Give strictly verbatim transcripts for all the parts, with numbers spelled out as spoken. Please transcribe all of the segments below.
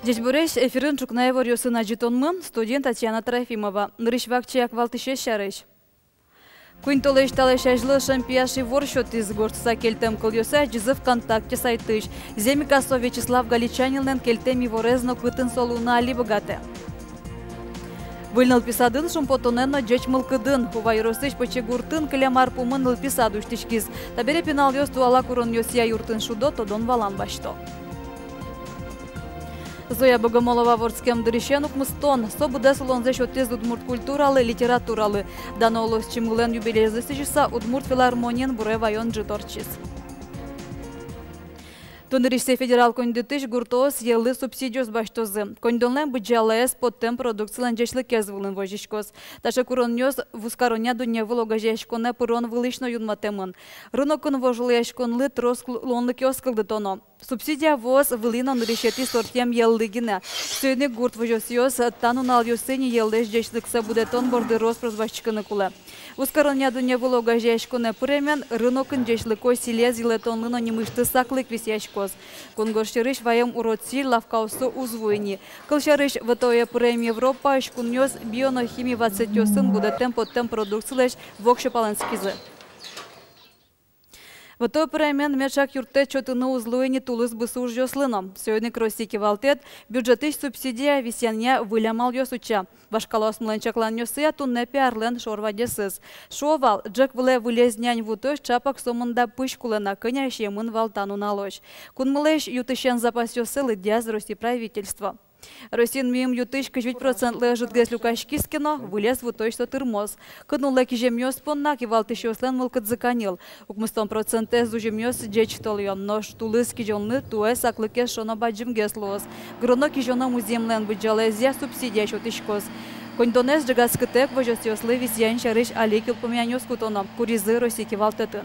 Ӟечбуресь! Эфирын ӵукна иворъёсын адӟытонмы, студиын Татьяна Трофимова. Нырысь вакчияк валтӥсез сярысь. Куинь толэзь талэсь азьло ышем пияш ивор сётӥз. Гожтыса кельтэм кылъёсыз адӟизы ВКонтакте сайтысь. Зэм ик-а со Вячеслав Галичанинлэн кельтэм иворез но кытын со луыны али быгатэ? Выль нылпи садын шумпотонэн но ӟеч мылкыдын. Ува ёросысь Пӧчегуртын кылем ар пумын нылпи сад усьтӥськиз. Табере пиналъёс туала куронъёсъя юртын шудо, тодон-валан басьто. Зоя Богомолова вордскем дырысен укмыстон. Со быдэс улонзэ сётӥз удмурт культуралы, литературалы. Дано улосчимылэн юбилейзэ сӥзьыса, удмурт филармониын буре ваён ӝыт ортчиз. Туннэрисьсэ федерал коньдэтысь гуртоос йӧллы субсидиос басьтозы. Коньдонлэн быдӟалаез поттэм продукцилэн ӟечлыкез вылын возиськоз. Таӵе куронъёс вузкаронъя дунневыл огазеяськонэ пырон вылысь но юнматэмын. Рынокын вожвылъяськонлы трос кл-, луонлыкъёс кылдытоно. Субсидия вуоз вылӥ но нырысетӥ сортъем йӧллы гинэ. Соин ик гурт возёсъёс та нуналъёсы ини йӧллэсь ӟечлыксэ будэтон борды рос-прос басьтӥськыны кулэ. Вузкаронъя дунневыл огазеяськонэ пыремен, рынокын ӟечлыко сӥлез йылэтонлы но нимысьтыз саклык висъяськоз. Кунгож сьӧрысь ваем урод сӥль лавкаосы уз вуы ини. Кылсярысь, ВТО-е пырем Европаысь кунъёс био но хими ватсэтъёсын будэтэм-поттэм продукцилэсь воксё палэнскизы. ВТО-е пыремен меӵак юрттэт сётыны уз луы ини тулыс бусы ужъёслы но. Соин ик Россия кивалтэт бюджетысь субсидия висъянъя выль амалъёс утча. Вашкалаосмылэн чакланъёссыя, туннэ пиарлэн шор вадесыз. Шуо вал, ӝӧк вылэ вылез нянь вутозь ӵапак сомында пызь кулэ на, кӧня сиемын вал та нуналозь. Кунмылэсь ю-тысен запасъёссэ лыдъяз Россия правительство. Россиын мимала ю-тысь кызь вить процентлы ӧжытгес люкаськиз ке но, вылез вутозь со тырмоз. Кын улэ киземъёс понна кивалтӥсьёслэн мылкыдзы каньыл. Укмыстон процентэз узьымъёс ӟеч толъё, нош тулыс кизёнлы туэ саклыкез шоно бадӟымгес луоз. Гыроно-кизёно музъемлэн быдӟалаезъя субсидия сётӥськоз. Коньдонэз ӝегатскытэк возёсъёслы висъян сярысь али ик йылпумъянъёс кутоно, куризы Россия кивалтэтын.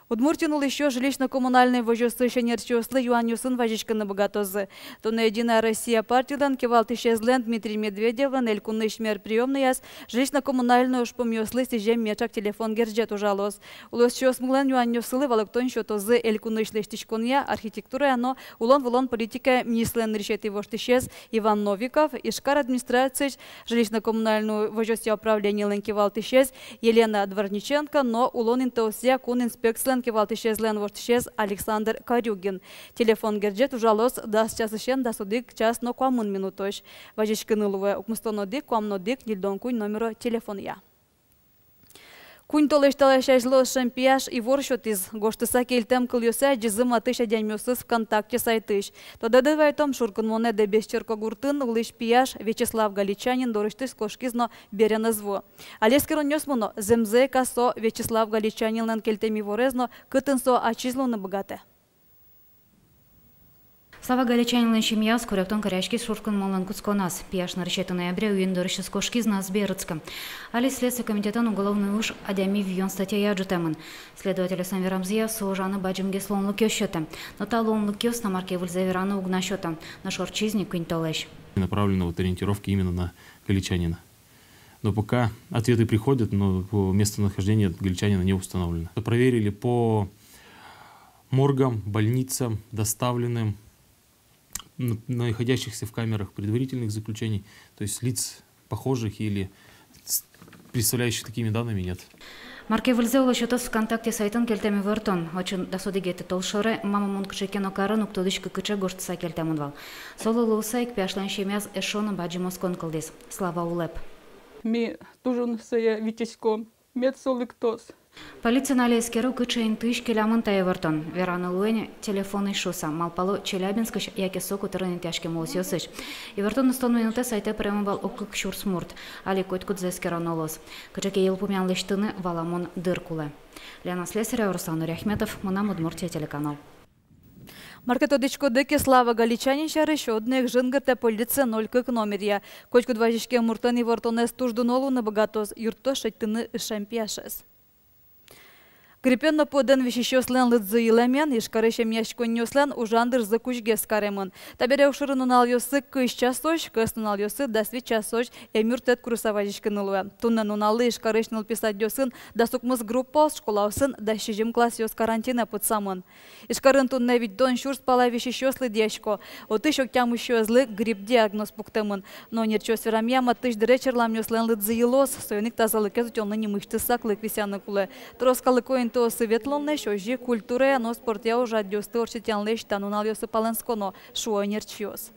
Удмуртиын улӥсьёс жилищно-коммунальной возёсысь ӧнерчиослы юанъёсын вазиськыны быгатозы. Туннэ «Единая Россия» партилэн кивалтӥсезлэн Дмитрий Медведевлэн элькунысь мер приёмнойяз жилищно-коммунальной ужпумъёслы сӥзем меӵак телефон герӟет ужалоз. Улӥсьёсмылэн юанъёссылы валэктон сётозы элькунысь лэсьтӥськонъя, архитектурая но улон-вылон политикая министрлэн нырысетӥ воштӥсез Иван Новиков, Ижкар администрациысь жилищно-коммунальной возёсъя управлениелэн кивалтӥсез Елена Дворниченко но улон интыосъя кун инспекцилэн кивалтӥсезлэн воштӥсез Александр Корюгин. Телефон герӟет ужалоз дас часысен дас одӥг час но куамын минутозь. Вазиськыны луэ укмыстон одӥг, куамын одӥг, ньыльдон куинь номеро телефонъя. Куинь толэзь талэсь азьло ышем пияш ивор сётӥз. Гожтыса кельтэм кылъёсыз адӟизы матысь адямиосыз ВКонтакте сайтысь. Тодады вайытом, шуркынмонэ Дэбес черкогуртын улӥсь пияш Вячеслав Галичанин дорысьтыз кошкиз но берен ӧз вуы. Али эскеронъёс мыно, зэмзэ ик-а со Вячеслав Галичанинлэн кельтэм иворез но кытын со ачиз луыны быгатэ. Слава Галичанинлэн семьяез коректон кариськиз шуркынмонлэн кутсконаз. Пияш нырысетӥ ноябре уин дорысьтыз кошкиз но ӧз берытскы. Али Следствие комитетын уголовной уж адями виён статьяя ӝутэмын. Следовательёслэн верамзыя, со ужаны бадӟымгес луонлыкъёс сётэ. Но та луонлыкъёс та мар ке выльзэ вераны уг на сётэ. Нош ортчиз ни куинь толэзь. Направлена вот ориентировка именно на Галичанина. Но пока ответы приходят, но по местонахождению Галичанина не установлено. Проверили по моргам, больницам, доставленным, н-, находящихся в камерах предварительных заключений, то есть лиц, похожих или с-, представляющих такими данными, нет. Мар ке выльзэ улэ сётоз ВКонтакте сайтын кельтэм ивортон. Отчы дас одӥгетӥ толшоре «Мама, мон кыӵе ке но карын уг тодӥськы кыӵе» гожтыса кельтэмын вал. Солы луыса ик пияшлэн семьяез эшшо но бадӟым оскон кылдӥз. Слава улэп. Ми туж ик сое витиськом, мед со лыктоз. Полициын али эскеро, кыӵе интыысь келямын та ивортон. Вераны луэ ни, телефонысь шуыса, малпало Челябинскысь яке со котырын интыяськем улосъёсысь. Ивортон ыстон минутэ сайтэ пыремын вал ог кык сюрс мурт. Али котькудзэ эскероно луоз. Кыӵе ке йылпумъян лэсьтыны валамон дыр кулэ. Лена Слесарева, Руслан Нуриахметов, «Мынам Удмуртие» телеканал. Мар ке тодӥськоды ке Слава Галичанин сярысь, одно ик жингыртэ полиция ноль кык номеръя. Котькуд вазиськем муртлэн ивортонэз туж дуно луыны быгатоз, юрттоз шедьтыны ышем пияшез. Гриппен но пыдэн висисьёслэн лыдзы йылэмен, Ижкарысь эмъяськонниослэн ужан дырзы кузьгес каремын. Табере укшоры нуналъёсы кызь часозь, кӧснуналъёсы дас вить часозь эмъюрттэт курыса вазиськыны луэ. Туннэ нуналлы Ижкарысь нылпи садъёсын дас укмыс группаос, школаосын дас сизьым классъёс карантинэ пытсамын. Ижкарын туннэ витьтон сюрс пала висисьёс лыдъясько. Отысь ог тямыссёезлы грипп диагноз пуктэмын. Но ӧнерчиос верамъя, матысь дыре черламъёслэн лыдзы йылоз, соин ик тазалыкез утёнлы нимысьтыз саклык висъяны кулэ. Трос калыко интыосы ветлонлэсь, озьы культурая но спортъя ужрадъёсты ортчытъянлэсь та нуналъёсы палэнсконо, шуо ӧнерчиос.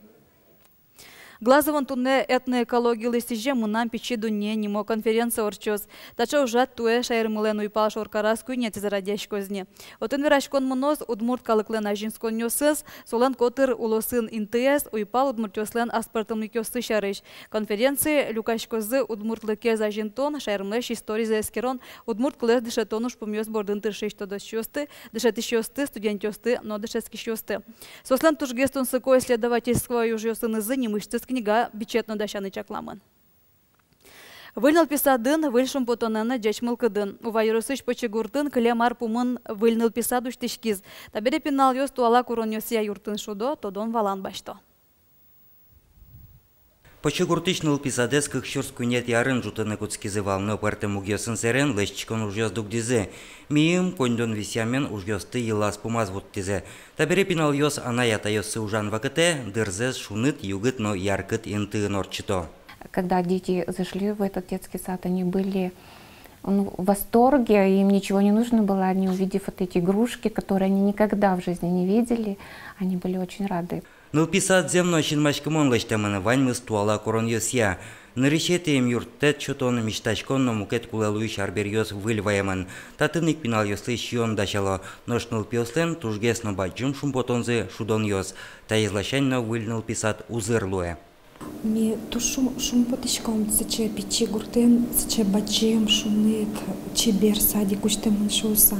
Глазовын туннэ этноэкологилы сӥзе «Мынам пичи дунне» нимо конференция ортчоз. Таӵе ужрад туэ шаермылэн уйпал шоркараз куинетӥзэ радъяськоз ни. Отын вераськон мыноз удмурт калыклэн азинсконъёсыз, солэн котыр улосын интыез, уйпал удмуртъёслэн аспӧртэмлыкъёссы сярысь. Конференцие люкаськозы удмуртлыкез азинтон, шаермылэсь историзэ эскерон, удмурт кылэз дышетон ужпумъёс бордын тыршись тодосчиосты, дышетӥсьёсты, студентъёсты но дышетскисьёсты. Соослэн тужгес тунсыко исследовательской ужъёсынызы нимысьтыз книга бичет но дасяны чакламын. Выль нылпи садын, выль шумпотонэн но ӟеч мылкыдын. Ува ёросысь Пӧчи гуртын кылем ар пумын выль нылпи сад усьтӥськиз. Табере пиналъёс туала куронъёсъя юртын шудо, тодон-валан басьто. Пӧчи гуртысь нылпи садэз кык сюрс куинетӥ арын ӝутыны кутскизы вал, но пӧртэм мугъёсын сэрен лэсьтӥськон ужъёс дугдӥзы. Мийым, коньдон висъямен ужъёсты йылаз-пумаз вуттӥзы. Табере пиналъёс анай-атайёссы ужан вакытэ дырзэс шуныт, югыт но яркыт интыын ортчыто. Когда дети зашли в этот детский сад, они были, ну, в восторге, им ничего не нужно было, они, увидев вот эти игрушки, которые они никогда в жизни не видели, они были очень рады. Нылпи сад зэм но синмаськымон лэсьтэмын, ваньмыз туала куронъёсъя. Нырысетӥ эмъюрттэт сётон, миськаськон но мукет кулэ луись арбериос выль ваемын. Татын ик пиналъёслы сиён дасяло. Нош нылпиослэн тужгес но бадӟым шумпотонзы — шудонъёс. Таиз ласянь но выль нылпи сад узыр луэ. Ми туж шум-, шумпотӥськом, сыӵе пичи гуртын сыӵе бадӟым, шуныт, чебер садик усьтэмын шуыса.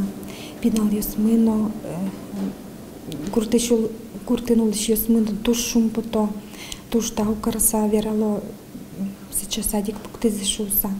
Пиналъёсмы но, э, гуртысь ул-, гуртын улӥсьёсмы но туж шумпото, туж тау карыса верало, сыӵе садик пуктӥзы шуыса.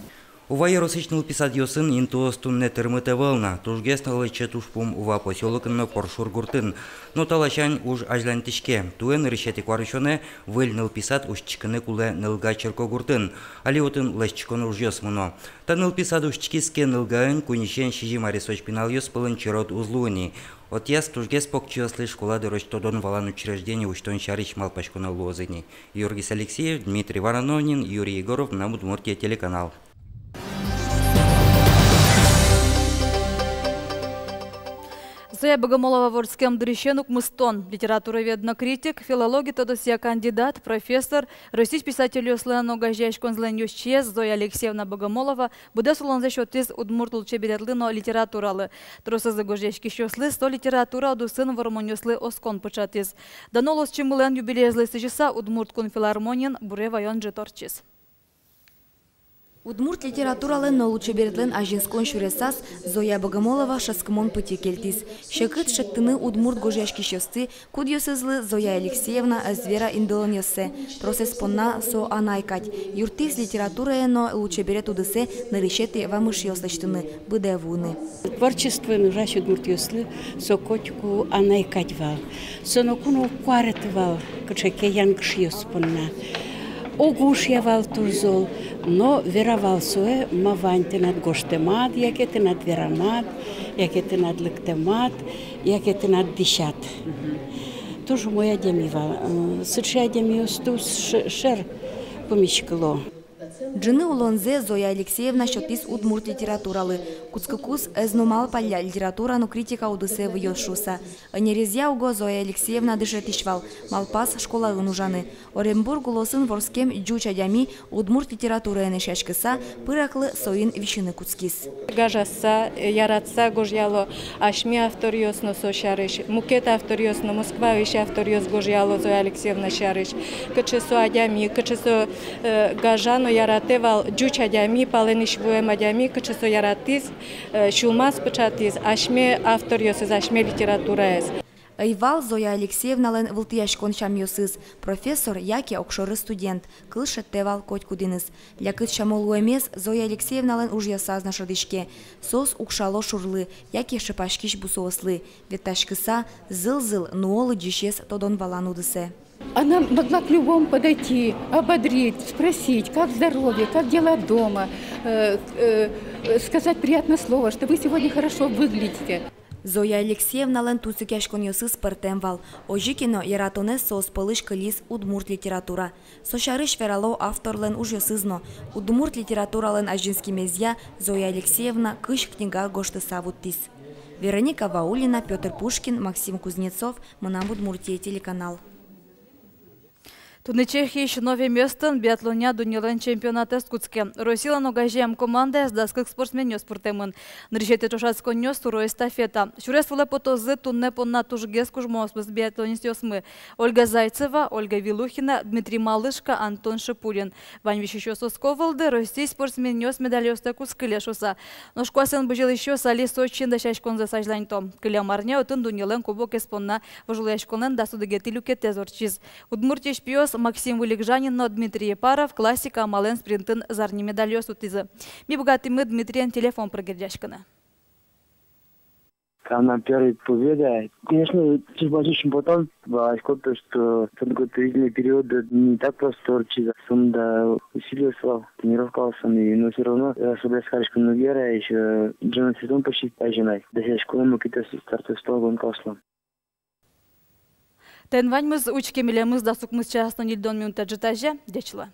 Ува ёросысь нылпи садъёсын интыос туннэ тырмыт ӧвӧл на. Тужгес но лэчыт ужпум Ува посёлокын но Поршур гуртын. Но та ласянь уж азьланьтӥське. Туэ нырысетӥ куарусёнэ выль нылпи сад усьтӥськыны кулэ Нылга черкогуртын. Али отын лэсьтӥськон ужъёс мыно. Та нылпи сад усьтӥськиз ке, Нылгаын куиньысен сизьым аресозь пиналъёс пӧлын черод уз луы ни. Отъяз тужгес покчиослы школа дорозь тодон-валан учреждение усьтон сярысь малпаськоно луозы ни. Юргис Алексеев, Дмитрий Ворононин, Юрий Егоров, «Мынам Удмуртие» телеканал. Зоя Богомолова вордскем дырысен укмыстон. Литературовед но критик, филологи тодосъя кандидат, профессор, Россиысь писательёслэн огазеяськонзылэн ёзчиез Зоя Алексеевна Богомолова быдэс улонзэ сётӥз удмурт лулчеберетлы но литературалы. Тросэзлы гожъяськисьёслы со литература удысын вормонъёслы оскон пыӵатӥз. Дано улосчимылэн юбилеезлы сӥзьыса Удмурт кун филармониын буре ваён ӝыт ортчиз. Удмурт литературалэн но лулчеберетлэн азинскон сюресаз Зоя Богомолова шӧдскымон пытьы кельтӥз. Секыт шедьтыны удмурт гожъяськисьёсты, кудъёсызлы Зоя Алексеевна ӧз вера индылонъёссэ. Тросэз понна со анай кадь. Юрттӥз литературае но лулчеберет удысэ нырысетӥ вамышъёс лэсьтыны, быдэ вуыны. Творчествоын ужась удмуртъёслы со котьку анай кадь вал. Со ноку но уг куаретӥ вал кыӵе ке янгышъёс понна. Уг ушъя вал туж зол, но вера вал сое, ма вань тынад гожтэмад, яке тынад верамад, яке тынад лыктэмад, яке тынад дӥсяд. Туж умой адями вал. Э, сыӵе адямиос туж ш-, шер пумиськыло. Ӝыны улонзэ Зоя Алексеевна сётӥз удмурт литературалы. Кутскыкуз ӧз но малпалля, литература но критика удысэ выйёз шуыса. Ӧнерезъя уго Зоя Алексеевна дышетӥсь вал, малпаз школаын ужаны. Оренбург улосын вордскем ӟуч адями удмурт литератураен эшъяськыса, пыраклы соин висьыны кутскиз. Гажаса, яратса гожъяло асьме авторъёс но со сярысь, мукет авторъёс но, Москваысь авторъёс гожъяло Зоя Алексеевна сярысь. Кыӵе со адями, кыӵе со, э, гажа но яратэ вал, ӟуч адями, палэнысь вуэм адями, кыӵе со яратӥз, э, сюлмаз пыӵатӥз асьме авторъёсыз, асьме литератураез. Ӧй вал Зоя Алексеевналэн вылтӥяськон сямъёсыз, профессор яке огшоры студент, кыл шедьтэ вал котькудӥныз. Лякыт сямо луэмез Зоя Алексеевналэн ужъёсаз но шӧдӥське. Соос укшало шурлы яке шепаськись бусыослы, ветласькыса, зыл-зыл нуо лыдӟисез тодон-валан удысэ. Она могла к любому подойти, ободрить, спросить, как здоровье, как дела дома, э, э, э, сказать приятное слово, что вы сегодня хорошо выглядите. Зоя Алексеевналэн тунсыкъяськонъёсыз пӧртэм вал. Озьы ке но, яратонэз соос пӧлысь кылиз удмурт литература. Со сярысь верало авторлэн ужъёсыз но. Удмурт литературалэн азинскемезъя Зоя Алексеевна кызь книга гожтыса вуттӥз. Вероника Ваулина, Пётр Пушкин, Максим Кузнецов, «Мынам Удмуртие» телеканал. Туннэ Чехиысь Нове Местоын биатлонъя дуннелэн чемпионатэз кутске. Россилэн огазеям командаяз дас кык спортсменъёс пыртэмын. Нырысетӥ ӵошатсконъёс — туро эстафета. Сюрес вылэ потозы туннэ понна тужгес кужмоосмы биатлонистъёсмы: Ольга Зайцева, Ольга Вилухина, Дмитрий Малышко, Антон Шипулин. Вань висисьёс оско вылды, Россиысь спортсменъёс медальёстэ кутскыле шуыса. Нош куасэн бызьылӥсьёс али Сочиын дасяськонзэс азьланьто. Кылем арня отын дуннелэн кубокез понна вожвылъяськонлэн дас одӥгетӥ люкетэз ортчиз. Удмуртиысь пиос Максим Вылегжанин но Дмитрий Епаров классика амалэн спринтын зарни медальёс утӥзы. Ми быгатӥмы Дмитриен телефон пыр герӟаськыны. Там нам первая победа. Конечно, чуть больше, чем потом. Валаськод то, что подготовительный период не так просто ортчиз. Сомында усилия слал, тренировка алсын, но всё равно расслабляться кариськод уг яра, ещё ӝыны сезон почти азьын ай. Дасяськом мукетъёс стартовой гонкаослы. Тӥни ваньмыз. Учке милемыз дас укмыс час но ньыльдон минутэз ӝытазе. Ӟеч луэ.